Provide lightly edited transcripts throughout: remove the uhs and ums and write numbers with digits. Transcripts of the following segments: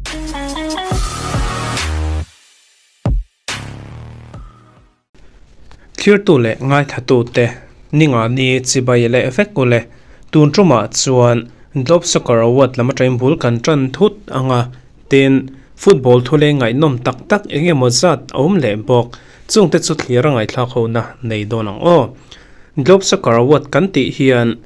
Thlirtu leh ngaithlatute ninga ni chibai leh vek ule. Tun tumah chuan Globe Soccer Award lam atangin bul kan tan thut ang a, tin football thu leng ngaihnawm tak tak eng emaw zat a awm leh bawk. Chungte chu thlir a ngaihthlak hona nei dawn ang aw. Globe Soccer Award kan tih hian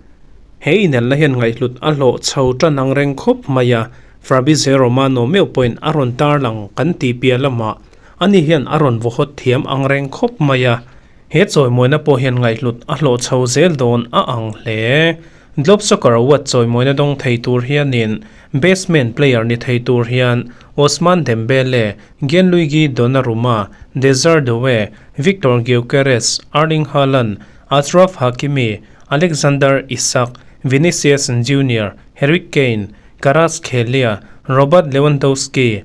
he inelna hian ngaihhlut a hlawh chho tan ang reng khawp mai a, Fabrizio Romano meuh pawhin a rawn tarlang kan tih piah lamah ani hian a rawn vawhawt thiam ang reng khawp mai a, he chawimawina pawh hian ngaihhlut a hlawh chho zel dawn a ang hle. Globe Soccer Award chawimawina dawng thei tur hianin Best Man Player ni thei tur hian Ousmane Dembele, Gianluigi Donnarumma, Desire Doue, Victor Gyökeres, Erling Haaland, Achraf Hakimi, Alexander Isak, Vinicius Junior, Harry Kane, Kvaratskhelia, Robert Lewandowski,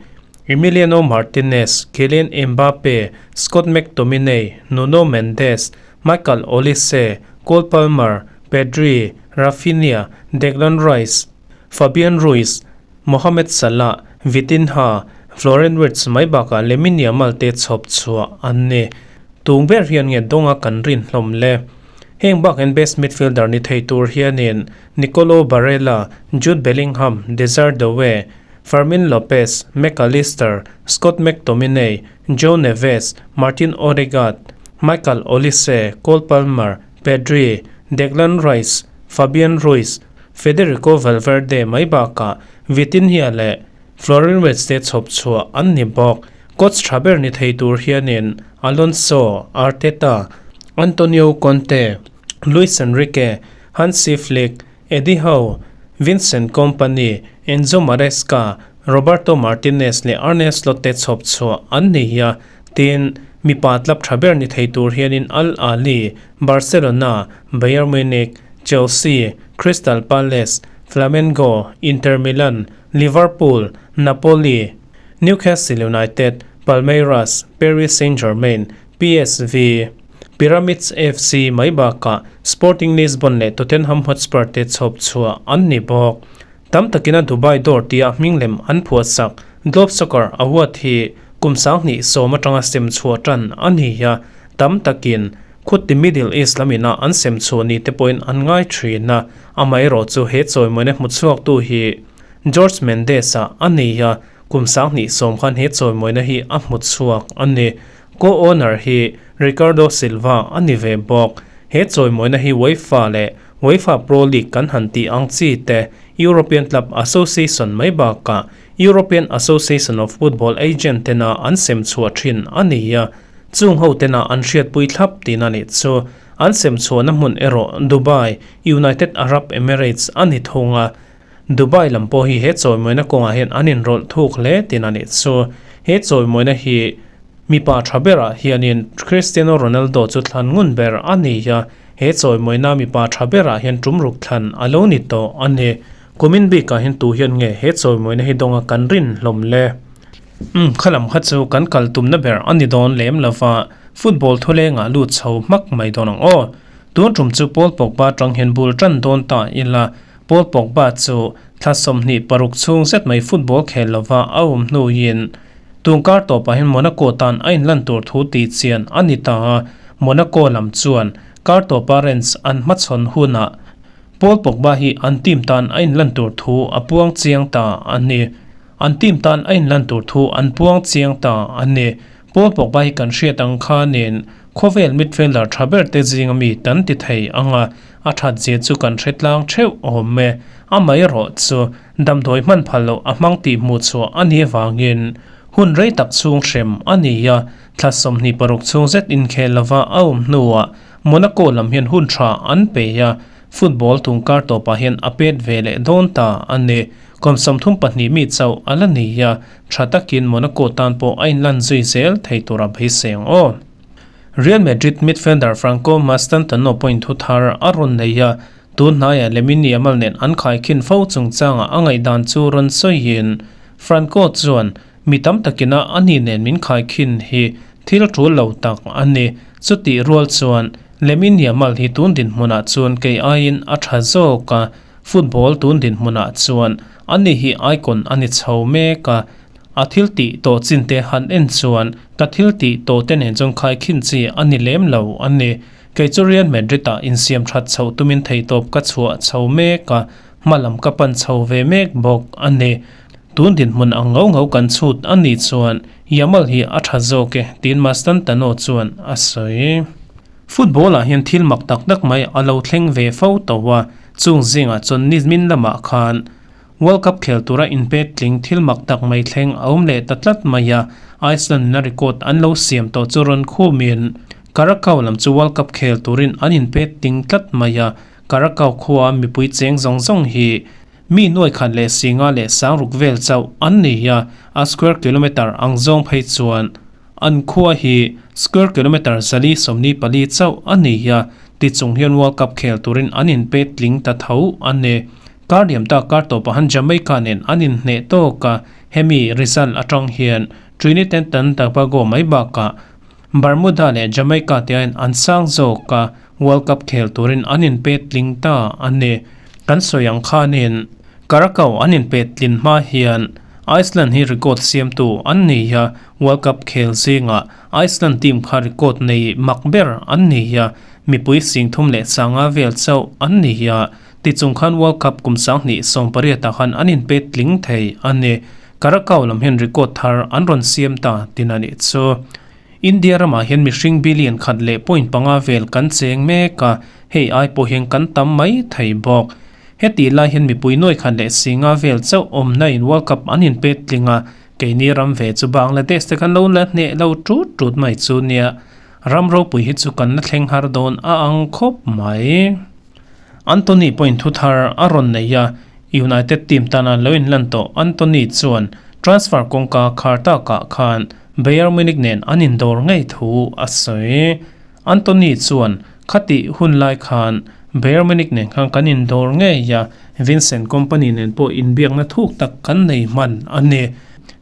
Emiliano Martinez, Kylian Mbappe, Scott McTominay, Nuno Mendes, Michael Olise, Cole Palmer, Pedri, Raphinha, Declan Rice, Fabian Ruiz, Mohamed Salah, Vitinha, Florian Wirtz mai bakah Lamine Yamal te chhawp chhuah an ni. Tung ber hian nge dawnga kan rin hlawm le. Heng bak hian best midfielder ni thei tur hianin Nicolo Barella, Jude Bellingham, Desire Doue, Fermin Lopez, Mac Allister, Scott McTominay, Joe Neves, Martin Odegaard, Michael Olise, Cole Palmer, Pedri, Declan Rice, Fabian Ruiz, Federico Valverde mai bakah Vitinha leh Florian Wirtz te chhawp chhuah an ni bawk. Coach tha ber ni thei tur hianin Alonso, Arteta, Antonio Conte, Luis Enrique, Hansi Flick, Eddie Howe, Vincent Kompany, Enzo Maresca, Roberto Martinez leh Arne Slot te chhawp chhuah an ni a, tin, mipa tlap tha ber ni thei tur hianin Al Ahly, Barcelona, Bayern Munich, Chelsea, Crystal Palace, Flamengo, Inter Milan, Liverpool, Napoli, Newcastle United, Palmeiras, Paris Saint-Germain, PSV, Pyramids FC mai bakah Sporting Lisbon leh Tottenham Hotspur te chhawp chhuah an ni bawk. Tam takina Dubai dawr tia hming lem an phuahsak Globe Soccer Award hi kum 2010 atanga sem chhuah tan a ni a, tam takin khutti Middle East lamina an sem chhuah ni te pawhin an ngai thin a, amaherawh chu he chawimawina hmu chhuaktu hi George Mendes-a a ni a, kum 2010 khan he chawimawina hi a hmu chhuak a ni. Co-owner hi Ricardo Silva a ni ve bawk. He chawimawina hi UEFA leh UEFA Pro League kan han tih ang chi te, European Club Association mai bakah European Association of Football Agent tena an sem chhuah thin a ni a, chung ho tena an hriatpui thlap tihna nih chu. An sem chhuahna hmun erawh Dubai, United Arab Emirates a ni thung a. Dubai lam pawh hi he chawimawina kawngah hian an inrawlh thuk hle tihna nih chu. He chawimawina hi mipa tha berah hianin Cristiano Ronaldo chu thlan ngun ber a ni a, he chawimawina mipa tha berah hian tum ruk thlan a lo ni tawh a ni. Kumin bikah hian tu hian nge he chawimawina hi dawnga kan rin hlawm le? Umm, kha lam kha chu kan kal tumna ber a ni dawn lem lova, football thulengah lut chho hmak mai dawn ang aw. Tun tum chu Paul Pogba tang hian bul tan dawn ta ila, Paul Pogba chu thla 26 chhung zet mai football khel lova a awm hnuin tun kar tawpah hian Monaco tan a inlan tur thu tih chian a ni ta a, Monaco lam chuan kar tawpa Rennes an hmachhawn hunah Paul Pogba hi an team tan a inlan tur thu a puang chiang ta a ni. An team tan a inlan tur thu an puang chiang ta a ni. Paul Pogba hi kan hriat ang khanin khawvel midfielder tha ber te zinga mi tan ti thei ang a, a that zia chu kan hre tlang theuh awm e. Amaherawh chu damdawi hman phal loh a hmang tih hmuh chhuah a nih avangin hun rei tak chhung hrem a ni a, thla 26 chhung zet inkhel lova a awm hnuah Monaco lam hian hun tha an pe a, football tungkar tawpah hian a pet ve leh dawn ta a ni. Kum 32 mi chauh a la ni a, tha takin Monaco tan pawh a inlan zui zel thei tura beisei ang aw. Real Madrid midfielder Franco Mastantuono pawhin thu thar a rawn nei a, tun hnaiah Lamine Yamal nen an khaikhin fo chungchangah a ngaihdan chu rawn sawiin Franco chuan mi tam takina a ni nen min khaikhin hi thil tul lo tak a ni. Chutih rual chuan Lamine Yamal hi tun dinhmunah chuan kei aiin a tha zawk a, football tun dinhmunah chuan ani hi icon a ni chho mek a. A thil tih tawh chin te han en chuan ka thil tih tawh te nen chuan khaikhin chi a ni lem lo a ni. Kei chu Real Madrid ah insiam that chhoh tumin theihtawp ka chhuah chho mek a, hma lam ka pan chho ve mek bawk a ni. Tun dinhmun ang ngau ngau kan chhut a nih chuan Yamal hi a tha zawk e, tiin Mastantano chuan a sawi. Football ah hian thil mak tak tak mai a lo thleng ve fo tawh a, chung zingah chuan nimin lamah khan World Cup khel tura inpek tling thil mak tak mai thleng a awm leh ta tlat mai a, Iceland in a record an lo siam tawh chu rawn khumin Curacao lam chu World Cup khel turin an inpek tling tlat mai a, Curacao khua mipui cheng zawng zawng hi mi nuai khat leh singa leh sangruk vel chauh an ni a, a square kilometre ang zawng phei chuan An khua hi square kilometre 424 chauh a ni a, tichung hian World Cup khel turin an inpe tling ta tho a ni. Kar liam ta kar tawpah han Jamaica nen an inhneh tawk a, hemi result atang hian Trinidad and Tobago mai bakah Bermuda leh Jamaica te aiin an sang zawk a, World Cup khel turin an inpe tling ta a ni. Kan sawi ang khanin Curacao an inpe tlin hma hian Iceland hi record siamtu an ni a, World Cup khel zingah Iceland team kha record nei mak ber an ni a, mipui 35 vel chauh an ni a, tichung khan World Cup kum 2018 ah khan an inpe tling thei a ni. Curacao lam hian record thar an rawn siam ta tin a nih chu. India ramah hian mihring billion khat leh point panga vel kan cheng mek a, hei ai pawh hian kan tam mai thei bawk. Heti lai hian mipui nuai khat leh singa vel chauh awmna in World Cup an inpet tling a, keini ram ve chu Bangladesh te khan lo la hneh lo tut tut mai chu nia, ram ropui hi chu kan la thleng har dawn a ang khawp mai. Antony pawhin thu thar a rawn nei a, United team tana lo inlan tawh Antony chuan transfer kawngka khar takah khan Bayern Munich nen an indawr ngei thu a sawi. Antony chuan, Khatih hun lai khan Bayern Munich nen khan kan indawr ngei a, Vincent Kompany nen pawh inbiakna thuk tak kan nei hman a ni.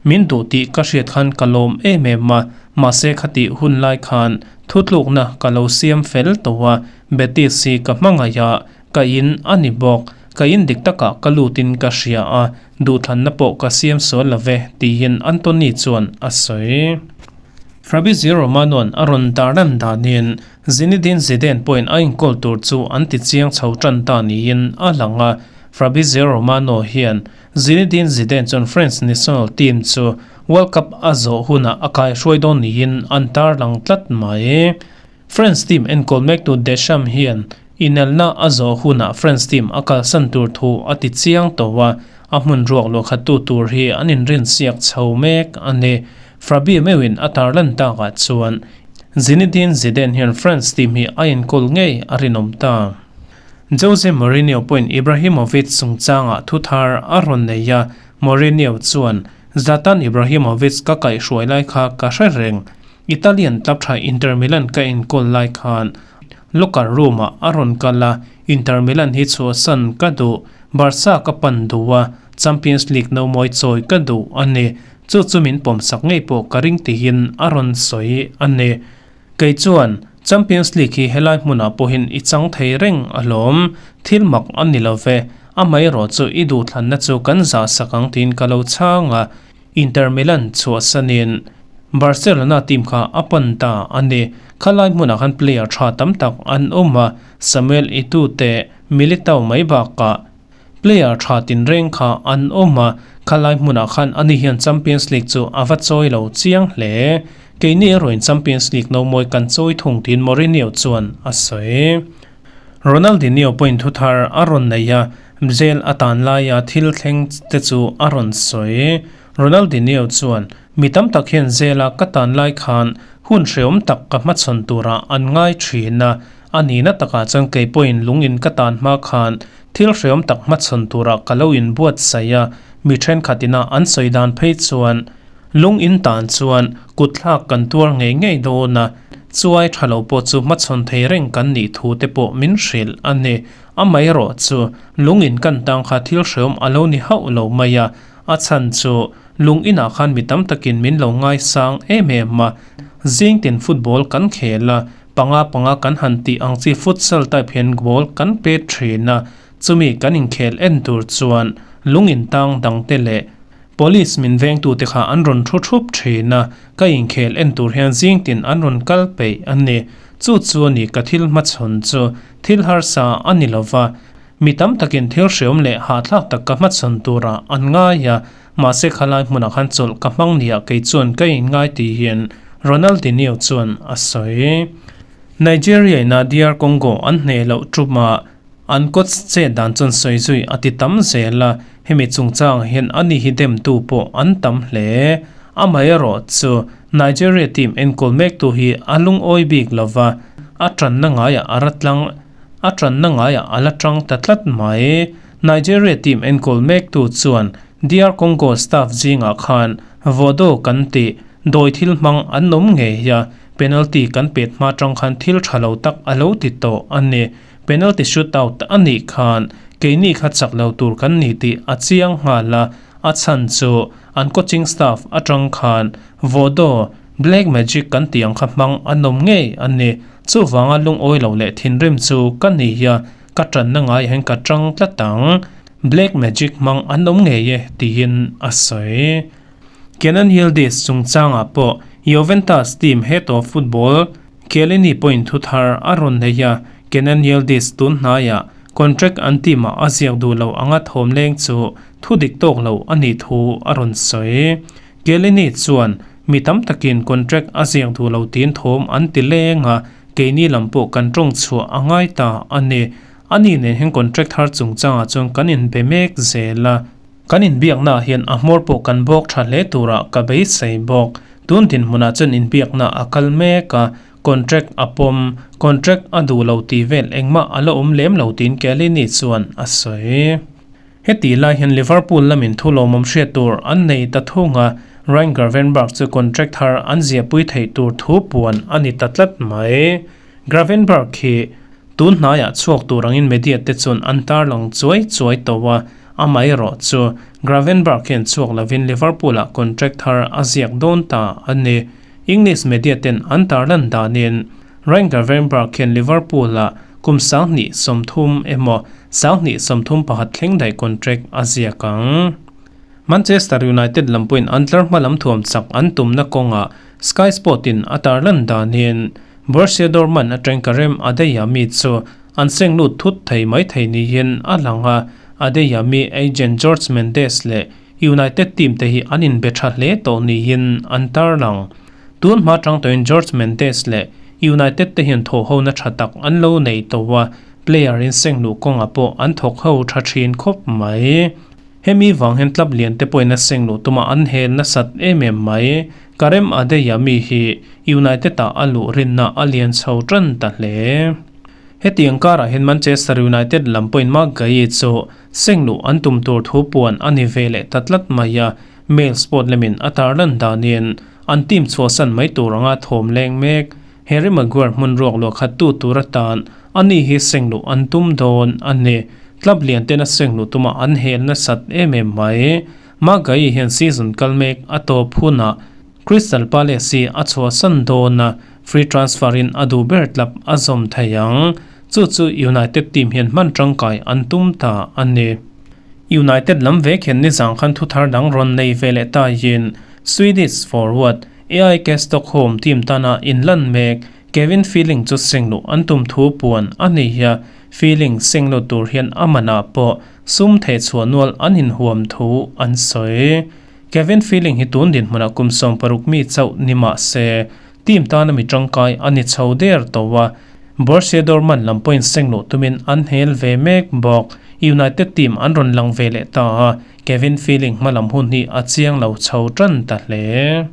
Min duh tih ka hriat khan ka lawm em em a, mahse khatih hun lai khan thutlukna ka lo siam fel tawh a, Betis hi ka hmangaih a, ka in a ni bawk. Ka in dik takah ka lutin ka hria a, duhthlanna pawh ka siam sual lo ve, tiin Antony chuan a sawi. Fabrizio Romano-a'n a rawn darlan danin Zinedine Zidane pawhin a inkawl tur chu an ti chiang chho tan ta niin a lang a. Fabrizio Romano hian Zinedine Zidane chuan France national team chu World Cup a zawh hunah a kaihruai dawn niin an tarlang tlat mai. France team enkawl mektu Deschamps hian inelna a zawh hunah France team a kalsan tur thu a ti chiang tawh a, a hmun ruak luahkhattu tur hi an inrinsiak chho mek a ni. Fabi meuhin a tarlan takah chuan Zinedine Zidane hian France team hi a enkawl ngei a rinawm ta. Jose Mourinho pawhin Ibrahimovic chungchangah thu thar a rawn nei a, Mourinho chuan, Zlatan Ibrahimovic ka kaihhruai lai kha ka hre reng. Italian club tha Inter Milan ka enkawl lai khan locker room-ah a rawn kal a, Inter Milan hi chhuahsan ka duh, Barca ka pan duh a, Champions League nomawi chawi ka duh a ni. Chu chu min pawmsak ngei pawh ka ring tihin a rawn sawi a ni. Kei chuan Champions League hi helai hmunah pawhin i chang thei reng alawm, thil mak a ni lo ve, amaherawh chu i duhthlanna chu kan zahsak ang tiin ka lo chhang a, Inter Milan chhuahsanin Barcelona team kha a pan ta a ni. Khalai hmunah khan player tha tam tak an awm a, Samuel Eto'o te Militao mai bakah Player tha tinreng kha an awm a, khalai hmunah khan ani hian Champions League chu a va chawi lo chiang hle. Keini erawhin Champions League no mawi kan chawi thung tiin Mourinho chuan a sawi. Ronaldinho pawhin thu thar a rawn nei a, jail a tan laia thil thleng te chu a rawn sawi. Ronaldinho chuan, Mi tam tak hian jail a ka tan lai khan hun hreawm tak ka hmachhawn turah an ngai thin a, a nihna takah chuan kei pawhin lungin ka tan hma khan Thil hreawm tak hmachhawn turah ka lo inbuatsaih a, mi thenkhat ina an sawi dan phei chuan lung in tan chuan kutthlak kan tuar ngei ngei dawn a, chuai tha lo pawh chu hmachhawn thei reng kan nih thu te pawh min hrilh a ni. Amaherawh chu lung in kan tang kha thil hreawm a lo ni hauh lo mai a, a chhan chu lung inah khan mi tam takin min lo ngaisang em em a, zingtin football kan khel a, Panga panga kan han tih ang chi futsal type hian ball kan pe thin a, chumi kan inkhel en tur chuan lung intang dang te leh Police min vengtute kha an rawn thu thup thin a, ka inkhel en tur hian zing tin an rawn kal peih a ni. Chu chu a ni ka thil hmachhawn chu. Thil harsa a ni lo va, mi tam takin thil hreawm leh hahthlak tak ka hmachhawn turah an ngai a, mahse khalai hmunah khan chawlh ka hmang nia kei chuan ka inngai tiin Ronaldinho chuan a sawi. Nigeria ina DR Congo an hneh loh tumah An coach chet dan chuan sawi zui a ti tam zel a, hemi chungchangah hian ani hi demtu pawh an tam hle. Amaherawh chu Nigeria team enkawl mektu hi a lungawi bik lo va, a tanna ngaiah a ra tlang a tanna ngaiah a la tang ta tlat mai. Nigeria team enkawl mektu chuan DR Congo staff zingah khan Vodo kan tih dawi thil hmang an awm ngei a, penalty kan pet hma tang khan thil tha lo tak a lo ti tawh a ni. Penalty shootout a nih khan keini kha chak lo tur kan ni tih a chiang nghal a, a chhan chu an coaching staff atang khan Vodo, Black Magic kan tih ang kha hmang an awm ngei a ni. Chuvanga lungawi lo leh thinrim chu ka ni a, ka tanna ngaiah hian ka tang tlat ang. Black Magic hmang an awm ngei e tiin a sawi. Kenan Yildiz chungchangah pawh Juventus team head of football Chiellini pawhin thu thar a rawn nei a, Kenan Yildiz tun hnaiah contract an team-ah a ziak duh lo anga thawm leng chu thu dik tawk lo a nih thu a rawn sawi. Chiellini chuan mi tam takin contract a ziak duh lo tiin thawm an ti leng a, keini lam pawh kan tawng chhuah a ngai ta a ni. Ani nen hian contract thar chungchangah chuan kan inbe mek zel a. Kan inbiaknaah hian a hmawr pawh kan bawk tha hle turah ka beisei bawk. Tun dinhmunah chuan inbiakna a kal mek a, contract a pawm, contract a duh lo tih vel engmah a la awm lem lo tiin Chiellini chuan a sawi. Heti lai hian Liverpool lamin thu lawmawm hriat tur an nei ta thung a, Ryan Gravenberch chu contract thar an ziahpui theih tur thu puan a ni ta tlat mai. Gravenberch hi tun hnaiah chhuak tur angin media te chuan an tarlang chuai chuai tawh a, Amaherawh chu Gravenberch hian chhuak lovin Liverpool-ah contract thar a ziak dawn ta a ni. English media ten an tarlan danin Ryan Gravenberch hian Liverpool-ah kum 2030 emaw 2031 thleng daih contract a ziak ang. Manchester United lam pawhin an tlar hma lam thuam chak an tumna kawngah Sky Sport-in a tarlan danin Borussia Dortmund atang Karem Adeyemi chu an seng lut thut thei mai thei niin a lang a, Adeyemi agent Jorge Mendes leh United team te hi an inbe tha hle tawh niin an tarlang. Tun hma tang tawhin Jorge Mendes leh United te hian thawhhona tha tak an lo nei tawh a, player in seng luh kawngah pawh an thawk ho tha thin khawp mai. Hemi vang hian club lian te pawhin a seng luh tuma an hel nasat em em mai. Karem Adeyemi hi United ah a luh rinna a lian chho tan ta hle. Hetiang karah hian Manchester United lam pawhin Marc Guehi chu seng luh an tum tur thu puan a ni ve leh ta tlat mai a, Mail Sport lamin a tarlan danin an team chhuahsan mai tur anga thawm leng mek. Harry Maguire hmun ruak luah khat tu tur atan ani hi seng luh an tum dawn a ni. Club lian ten a seng luh tumah an hel nasat em em mai. Maguire hian season kal mek a tawp hunah Crystal Palace hi a chhuahsan dawn a, free transfer in a duh ber club a zawm thei ang. Chu chu United team hian hman tangkai an tum ta a ni. United lam vek hian nizang khan thuthar dang rawn nei ve leh taiin Swedish forward AIK Stockholm team tana inlan mek Kevin Feeling chu sengluh an tum thu puan a ni a, Feeling senglut tur hian a manah pawh sum thehchhuah nual an inhuam thu an sawi. Kevin Feeling hi tun dinhmunah kum 60 mi chauh ni mah se, team tana mi tangkai a ni chho der tawh a, Borussia Dortmund lam pawhin sengluh tumin an hel ve mek bawk. United team an rawn lang ve leh ta a, Kevin Feeling hmalam hun hi a chiang lo chho tan ta hle.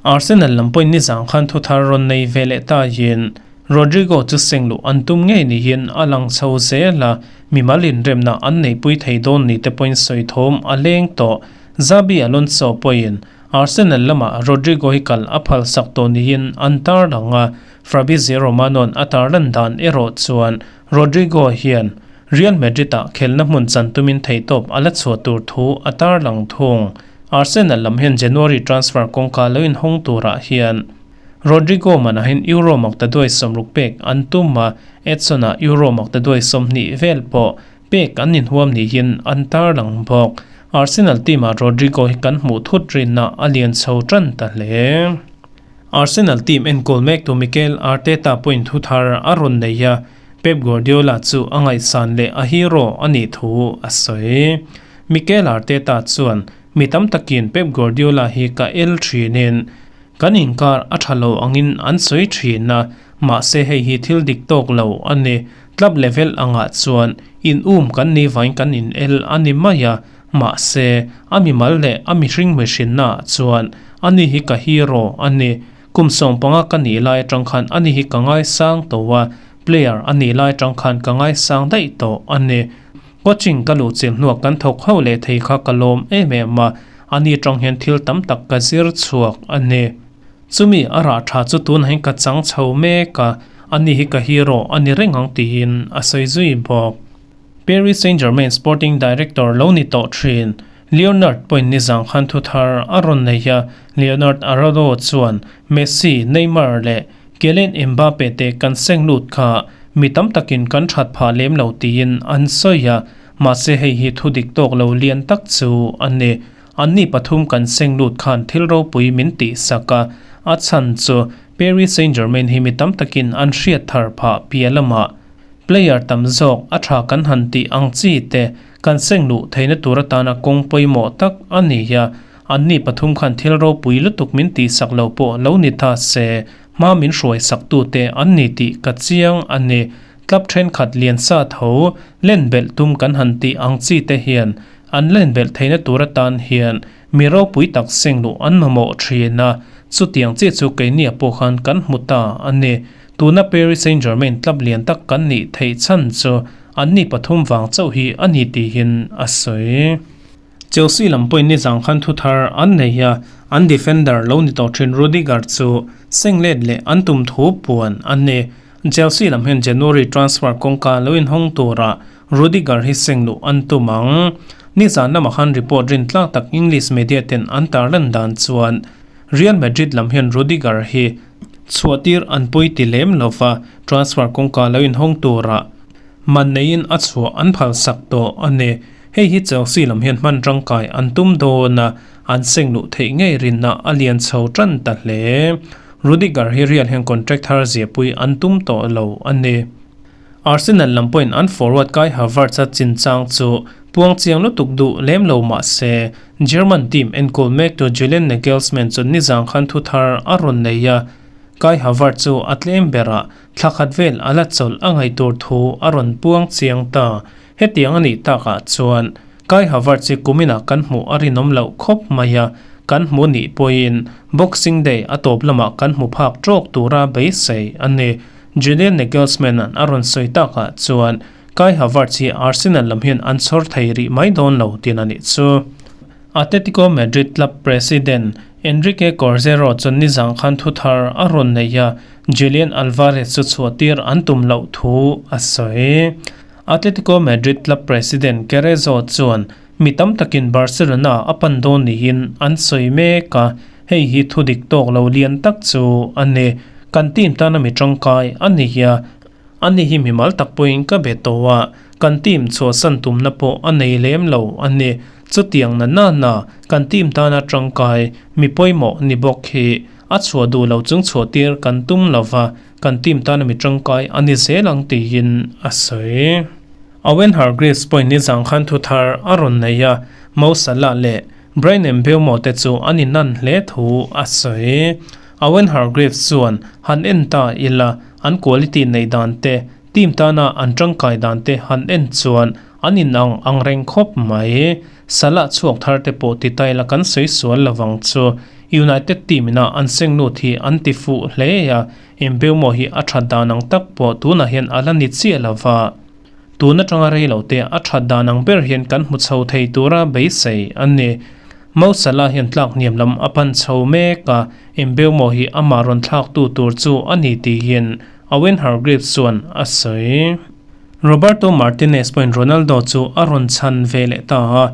Arsenal lam pawhin nizang khan thu thar rawn nei ve leh ta yin Rodrigo chu sengluh an tum ngei niin a lang chho zel a, mimal inremna an neihpui thei dawn ni te pawhin sawi thawm a leng tawh. Xabi Alonso pawhin Arsenal lamah Rodrigo hi kal a phalsak tawh niin an tarlang a, Fabrizio Romano-a'n a tarlan dan erawh chuan Rodrigo hian Real Madrid-ah khelna hmun chan tumin theihtawp a la chhuah tur thu a tarlang thung. Arsenal lam hian January transfer kawngka lo inhawng turah hian Rodrigo manah hian Euro makta duai 60 pek an tum a, Edson-ah Euro makta duai 20 vel pawh pek an inhuam niin an tarlang bawk. Arsenal team-ah Rodrygo hi kan hmuh thut rinna a lian chho tan ta hle. Arsenal team enkawl mektu Mikel Arteta pawhin thu thar a rawn nei a, Pep Guardiola chu a ngaihsan leh a hero a nih thu a sawi. Mikel Arteta chuan, Mi tam takin Pep Guardiola hi ka el thinin kan inkar a tha lo angin an sawi thin a, mahse hei hi thil dik tawk lo a ni. Club level angah chuan in um kan ni vain kan in el a ni mai a, mahse a mimal leh a mihring mihrinna ah chuan ani hi ka hero a ni. Kum 15 ka nih lai atang khan ani hi ka ngaisang tawh a, player a nih lai atang khan ka ngaisang daih tawh a ni. Coaching ka luh chilh hnuah kan thawk ho leh thei kha ka lawm em em a, ani atang hian thil tam tak ka zir chhuak a ni. Chumi a rah tha chu tunah hian ka chang chho mek a, ani hi ka hero a ni reng ang tiin a sawi zui bawk. Paris Saint-Germain sporting director lo ni tawh thin Leonard pawhin nizang khan thu thar a rawn nei a, Leonard Arado chuan Messi, Neymar leh Kylian Mbappe te kan seng lut kha mi tam takin kan that phah lem lo tiin an sawi a, mahse hei hi thu dik tawk lo lian tak chu a ni. Anni pathum kan seng lut khan thil ropui min tih sak a, a chhan chu Paris Saint-Germain hi mi tam takin an hriat thar phah piah lamah player tam zawk a tha kan han tih ang chi te kan seng luh theihna tur atana kawng pawimawh tak a ni a, anni pathum khan thil ropui lutuk min tih sak lo pawh lo ni ta se, hma min hruai sak tute an ni tih ka chiang a ni. Club thenkhat lian sa tho len belh tum kan han tih ang chi te hian An len belh theihna tur atan hian mi ropui tak seng luh an mamawh thin a, chutiang chiah chu keiniah pawh khan kan hmu ta a ni. Tuna Paris Saint-Germain club lian tak kan nih theih chhan chu anni pathum vang chauh hi a ni tihin a sawi. Chelsea lam pawhin nizang khan thu thar an nei a, an defender lo ni tawh thin Rudiger chu seng let leh an tum thu puan a ni. Chelsea lam hian January transfer kawngka lo inhawng turah Rudiger hi seng luh an tum ang. Nizan lamah khan report rin tlak tak English media ten an tarlan dan chuan Real Madrid lam hian Rudiger hi chhuahtir an pawi ti lem lova transfer kawngka lo inhawng turah man neiin a chhuah an phalsak tawh a ni. Hei hi Chelsea lam hian hman tangkai an tum dawn a, an seng luh theih ngei rinna a lian chho tan ta hle. Rudiger hi Real hian contract thar ziahpui an tum tawh lo a ni. Arsenal lam pawhin an forward Kai Havertz a chinchang chu puang chiang lutuk duh lem lo mah se, German team enkawl mektu Julian Nagelsmann chu nizang khan thu thar a rawn nei a, Kai Havertz chu a tlem berah thla khat vel a la chawlh a ngaih tur thu a rawn puang chiang ta. Hetiang a nih takah chuan Kai Havertz hi kuminah kan hmuh a rinawm loh khawp mai a, kan hmu nih pawhin Boxing Day a tawp lamah kan hmu phak tawk tura beisei a ni. Julian Nagelsmann-a'n a rawn sawi takah chuan Kai Havertz hi Arsenal lam hian an chhawr thei rih mai dawn lo tiin a nih chu. Atletico Madrid club president Enrique Corzero chuan nizang khan thu thar a rawn nei a, Julian Alvarez chu chhuahtir an tum loh thu a sawi. Atletico Madrid club president Cerezo chuan mi tam takin Barcelona a pan dawn niin an sawi mek a, hei hi thu dik tawk lo lian tak chu a ni. Kan team tana mi tangkai a ni a, ani hi mimal tak pawhin ka be tawh a, kan team chhuahsan tumna pawh a nei lem lo a ni. Chutiang na na na kan team tana tangkai mi pawimawh ni bawk hi a chhuah duh lo chung chhuahtir kan tum lo va, kan team tana mi tangkai a ni zel ang tiin a sawi. Owen Hargreaves pawhin nizang khan thu thar a rawn nei a, Mo Salah leh Bryan Mbeumo te chu an innan hle thu a sawi. Owen Hargreaves chuan han en ta ila an quality neih dan te, team tana an tangkai dan te han en chuan an inang ang reng khawp mai. Salah chhuak thar te pawh ti ta ila kan sawi sual lovang chu. United team ina an seng lut hi an ti fuh hle a, Mbeumo hi a that dan ang tak pawh tunah hian a la ni chiah lova. Tun atanga rei lo te a that dan ang ber hian kan hmu chho thei tura beisei a ni. Mo Salah hian tlak hniam lam a pan chho mek a, Mbeumo hi amah rawn thlaktu tur chu a ni tihin Owen Hargreaves chuan a sawi. Roberto Martinez pawhin Ronaldo chu a rawn chhan ve leh ta a,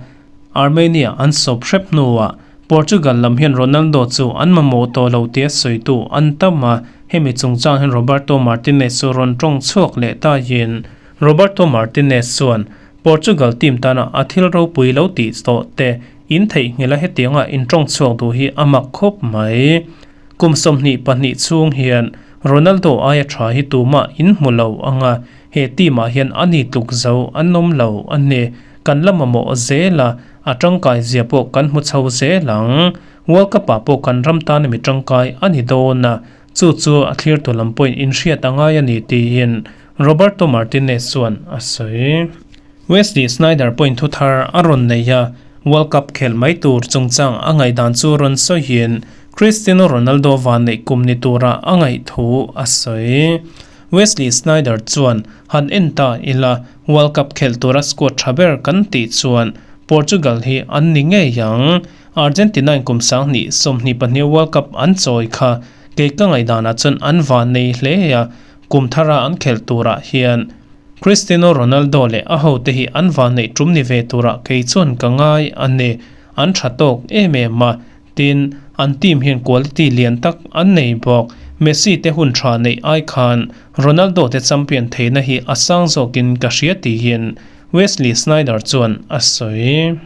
Armenia an sawp hrep hnuah Portugal lam hian Ronaldo chu an mamawh tawh lo tia sawitu an tam a, hemi chungchang hian Roberto Martinez chu rawn tawng chhuak leh tahin Roberto Martinez chuan Portugal team tana a thil ropui lo tih tawh te in theihnghilh a hetianga in tawng chhuak duh hi a mak khawp mai. Kum 22 chhung hian Ronaldo aia tha hi tumah in hmu lo anga he team ah hian a ni tluk zo an awm lo a ni. Kan la mamawh zel a, a tangkai zia pawh kan hmu chho zel ang. World Cup ah pawh kan ram tana mi tangkai a ni dawn a, chu chu a thlirtu lam pawhin in hriat a ngai a ni tiin Roberto Martinez chuan a sawi. Wesley Sneijder pawhin thu thar a rawn nei a, World Cup khelh mai tur chungchang a ngaihdan chu rawn sawiin Cristiano Ronaldo vanneih kum ni tura a ngaih thu a sawi. Wesley Sneijder chuan han en ta ila World Cup khelh tura squad tha ber kan tih chuan Portugal hi an ni ngei ang. Argentina in kum 2022 World Cup an chawi kha kei ka ngaihdanah chuan an vannei hle a, kum thara an khelh turah hian Cristiano Ronaldo leh a hote hi an vanneih tum ni ve turah kei chuan ka ngai a ni. An tha tawk em em a, tin, an team hian quality lian tak an nei bawk. Messi te hun tha neih ai khan Ronaldo te champion theihna hi a sang zawkin ka hria tiin Wesley Sneijder chuan a sawi.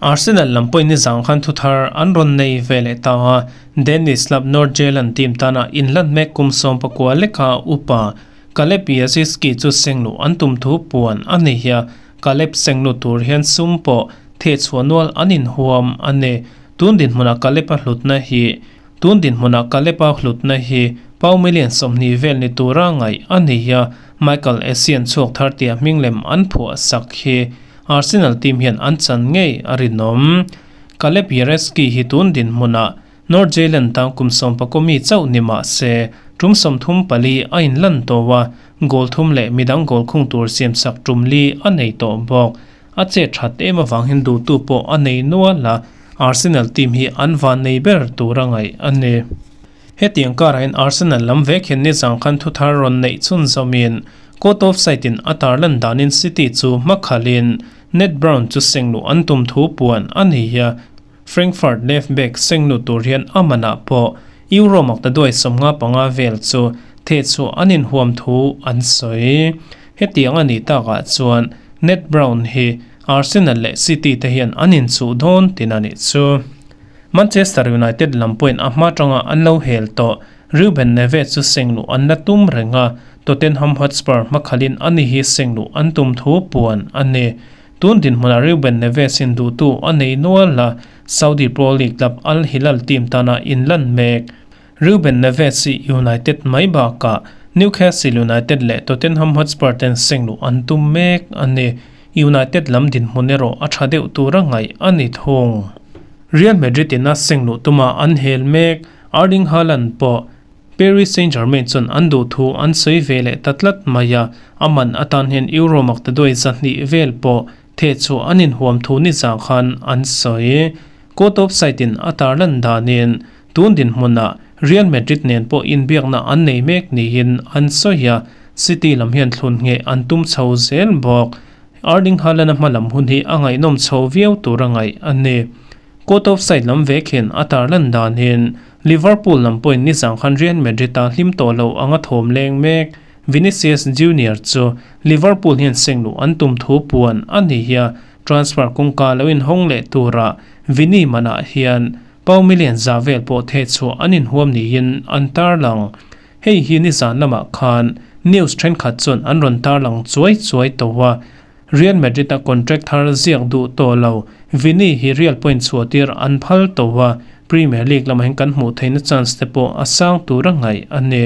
Arsenal lam pawhin nizang khan thu thar an rawn nei ve leh ta a, Danish club Nordsjaelland team tana inlan mek kum 19 leka upa Kaleb Yaziski chu sengluh an tum thu puan a ni a, Kaleb sengluh tur hian sum pawh thehchhuah nual an inhuam a ni. Tun dinhmunah Kaleb a hlutna hi Tun dinhmunah Kaleb a hlutna hi pau million 20 vel ni tura ngaih a ni a, Michael Essien chhuak thar tia hming lem an phuah sak hi Arsenal team hian an chan ngei a rinawm. Kaleb Yareski hi tun dinhmunah Nordsjaelland tang kum 19 mi chauh ni mah se tum 34 a inlan tawh a, goal thum leh midang goal khung tur siam sak tum li a nei tawh bawk. A che that em avang hian duhtu pawh a nei nual a, Arsenal team hi an van nei ber tur a ngaih a ni. Hetiang karah hian Arsenal lam vek hian nizang khan thu thar rawn neih chhun zawmin Caught Offside in a tarlan danin City chu hmakhalin Ned Brown chu sengluh an tum thu puan a ni a, Frankfurt left back sengluh tur hian a manah pawh Euro makta duai 55 vel chu thehchhuah an inhuam thu an sawi. Hetiang a nih takah chuan Ned Brown hi Arsenal leh City te hian an inchuh dawn tin a nih chu. Manchester United lam pawhin a hma tanga an lo hel tawh Ruben Neves chu sengluh an la tum reng a, Tottenham Hotspur hmakhalin ani hi sengluh an tum thu puan a ni. Tun dinhmunah Ruben Neves in duhtu a nei nual a, Saudi Pro League club Al Hilal team tana inlan mek. Ruben Neves hi United mai bakah Newcastle United leh Tottenham Hotspur ten sengluh an tum mek a ni. United lam dinhmun erawh a tha deuh tura ngaih a ni thung. Real Madrid ina sengluh tuma an hel mek Erling Haaland pawh Paris Saint-Germain chuan an duh thu an sawi ve leh ta tlat mai a, a man atan hian Euro makta duai 200 vel pawh thehchhuah an inhuam thu ni zah khan an sawi. Caught Offside in a tarlan danin tun dinhmunah Real Madrid nen pawh inbiakna an nei mek niin an sawi a, City lam hian thlun ngheh an tum chho zel bawk. Erling Haaland a hma lam hun hi a ngaihnawm chho viau tur a ngaih a ni. Caught Offside lam vek hian a tarlan danin Liverpool lam pawhin nizang khan Real Madrid a hlim tawh lo anga thawm leng mek. Vinicius Junior chu Liverpool hian sengluh an tum thu puan a ni hi a, transfer kawngka lo inhawng leh turah Vini manah hian pau million za vel pawh thehchhuah an inhuam niin an tarlang. Hei hi nizan lamah khan news thenkhat chuan an rawn tarlang chuai chuai tawh a, Real Madrid a contract thar ziak duh tawh lo Vini hi Real point chhuah tir an phal tawh a, Premier League lamah hian kan hmuh theihna chance te pawh a sang tur a ngaih a ni.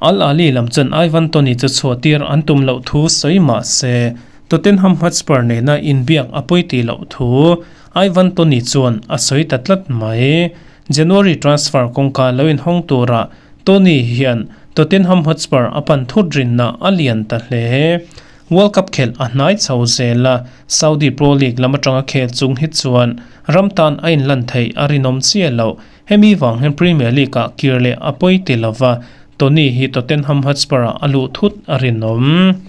Al Ahly lam chuan Ivan Toney chu chhuah tir an tum loh thu sawi mah se Tottenham Hotspur nena inbiak a pawi tih loh thu Ivan Toney chuan a sawi ta tlat mai. January transfer kawngka lo inhawng turah Toney hian Tottenham Hotspur a pan thut rinna a lian ta hle. World Cup khelh a hnai chho zel a, Saudi Pro League lam atanga khel chung hi chuan ram tan a inlan theih a rinawm chiah loh. Hemi vang hian Premier League ah kir leh a pawi ti lova, Toney hi Tottenham Hotspur ah a luh thut a rinawm.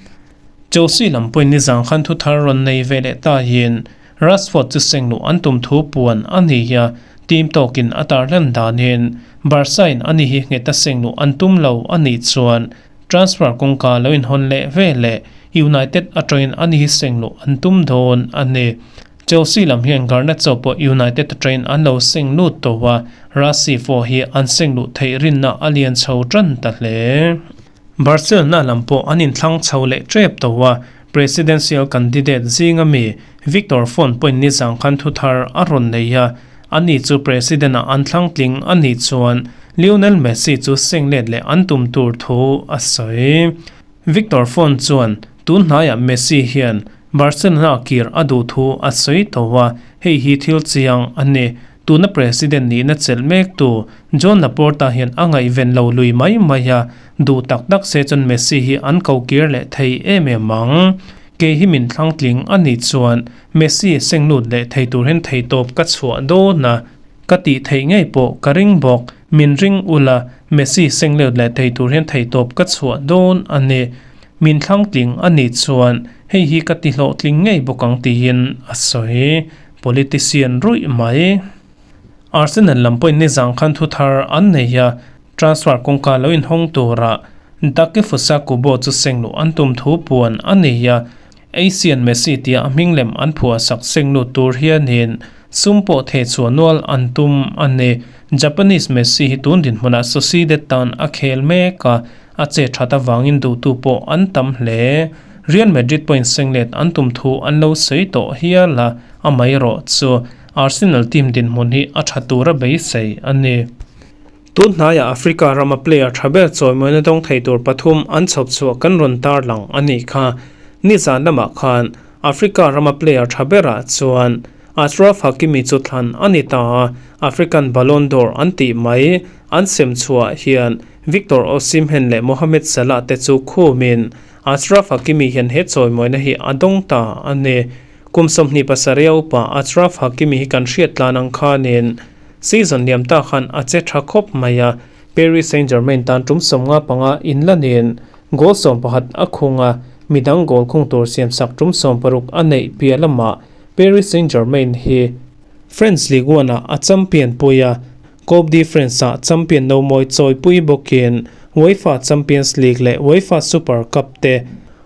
Chelsea lam pawhin nizang khan thu thar rawn nei ve leh ta hian Rashford chu sengluh an tum thu puan a ni a, team tawkin a tarlan danin Barca in ani hi ngheta sengluh an tum lo a nih chuan. Transfer kawngka lo inhawn leh ve leh United atangin a ni hi seng luh an tum dawn a ni. Chelsea lam hian Garnacho pawh United atangin an lo seng lut tawh a, Rashford hi an seng luh theih rinna a lian chho tan ta hle. Barcelona lam pawh an inthlang chho leh tep tawh a, Presidential candidate zinga mi Victor Font pawhin nizang khan thuthar a rawn nei a, ani chu President-ah an thlang tling a nih chuan Lionel Messi chu seng let leh an tum tur thu a sawi. Victor Font chuan tun hnaiah Messi hian Barcelona kir a duh thu a sawi tawh a, hei hi thil chiang a ni. Tuna President nihna chelh mektu Joan Laporta hian a ngaihven lo lui mai mai a, duh tak tak se chuan Messi hi an ko kir leh thei em em ang. Kei hi min thlang tling a nih chuan Messi seng lut leh thei tur hian theitawp ka chhuah dawn a, ka tih theih ngei pawh ka ring bawk. Min ring ula, Messi seng lut leh thei tur hian theitawp ka chhuah dawn a ni. Min thlang tling a nih chuan hei hi ka ti hlawhtling ngei bawk ang tiin a sawi. Politician ruih mai. Arsenal lam pawhin nizang khan thu thar an nei a, transfer kawngka lo inhawng tura Takefusa Kubo chu seng luh an tum thu puan a nei a, Asian Messi tia a hming lem an phuah sak seng lut tur hianin sum pawh theh chhuah nual an tum a ni. Japanese Messi hi tun dinhmunah Sociedad tan a khel mek a, A che that avangin duhtu pawh an tam hle. Real Madrid pawhin senglet an tum thu an lo sawi tawh hial a, amaherawh chu Arsenal team dinhmun hi a tha tura beisei a ni. Tun hnaiah Africa rama player tha ber chawimawina dawng thei tur pathum an chhawp chhuah kan rawn tarlang a nih kha. Nizan lamah khan Africa rama player tha berah chuan Achraf Hakimi chu thlan a ni ta a, African Ballon d'Or an tih mai an sem chhuah hian Victor Osimhen leh Mohamed Salah te chu khumin Achraf Hakimi hian he chawimawina hi a dawng ta a ni. Kum 27 a upa Achraf Hakimi hi kan hriat tlan ang khanin season liam ta khan a che tha khawp mai a, Paris Saint-Germain tan tum 55 inlanin goal 11 a khung a, midang goal khung tur siamsak tum 60 a neih piah lamah Paris Saint-Germain hi French Ligue 1-ah a champion pui a, Coupe de France-ah champion no mawi chawipui bawkin UEFA Champions League leh UEFA Super Cup te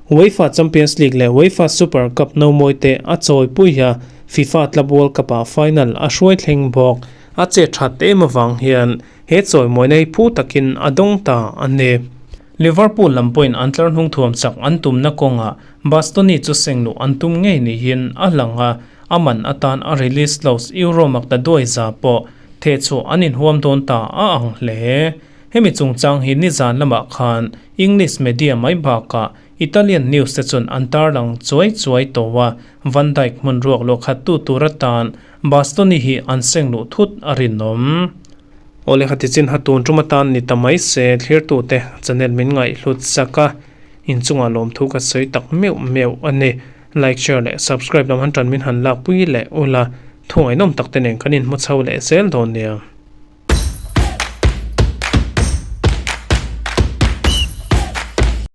UEFA Champions League leh UEFA Super Cup no mawi te a chawipui a, FIFA Club World Cup-ah final a hruai thleng bawk. A che that em avang hian he chawimawina hi phu takin a dawng ta a ni. Liverpool lam pawhin an tlar hnung thuam chak an tumna kawngah Bastoni chu seng luh an tum ngei niin a lang a, a man atan a release clause Euro makta duai za pawh theh chhuah an inhuam dawn ta a ang hle. Hemi chungchang hi nizan lamah khan English media mai bakah Italian news te chuan an tarlang chuai chuai tawh a, Van Dijk hmun ruak luah khat tu tur atan Bastoni hi an seng luh thut a rinawm. Aw lehkha tichin ha tun tum atan ni ta mai se thlirtute channel min ngaihhlut sak a, inchungah lawmthu ka sawi tak meuh meuh a ni. Like, share leh subscribe lam han tan min han lakpui leh ula, thu ngaihnawm tak te nen kan inhmu chho leh zel dawn nia.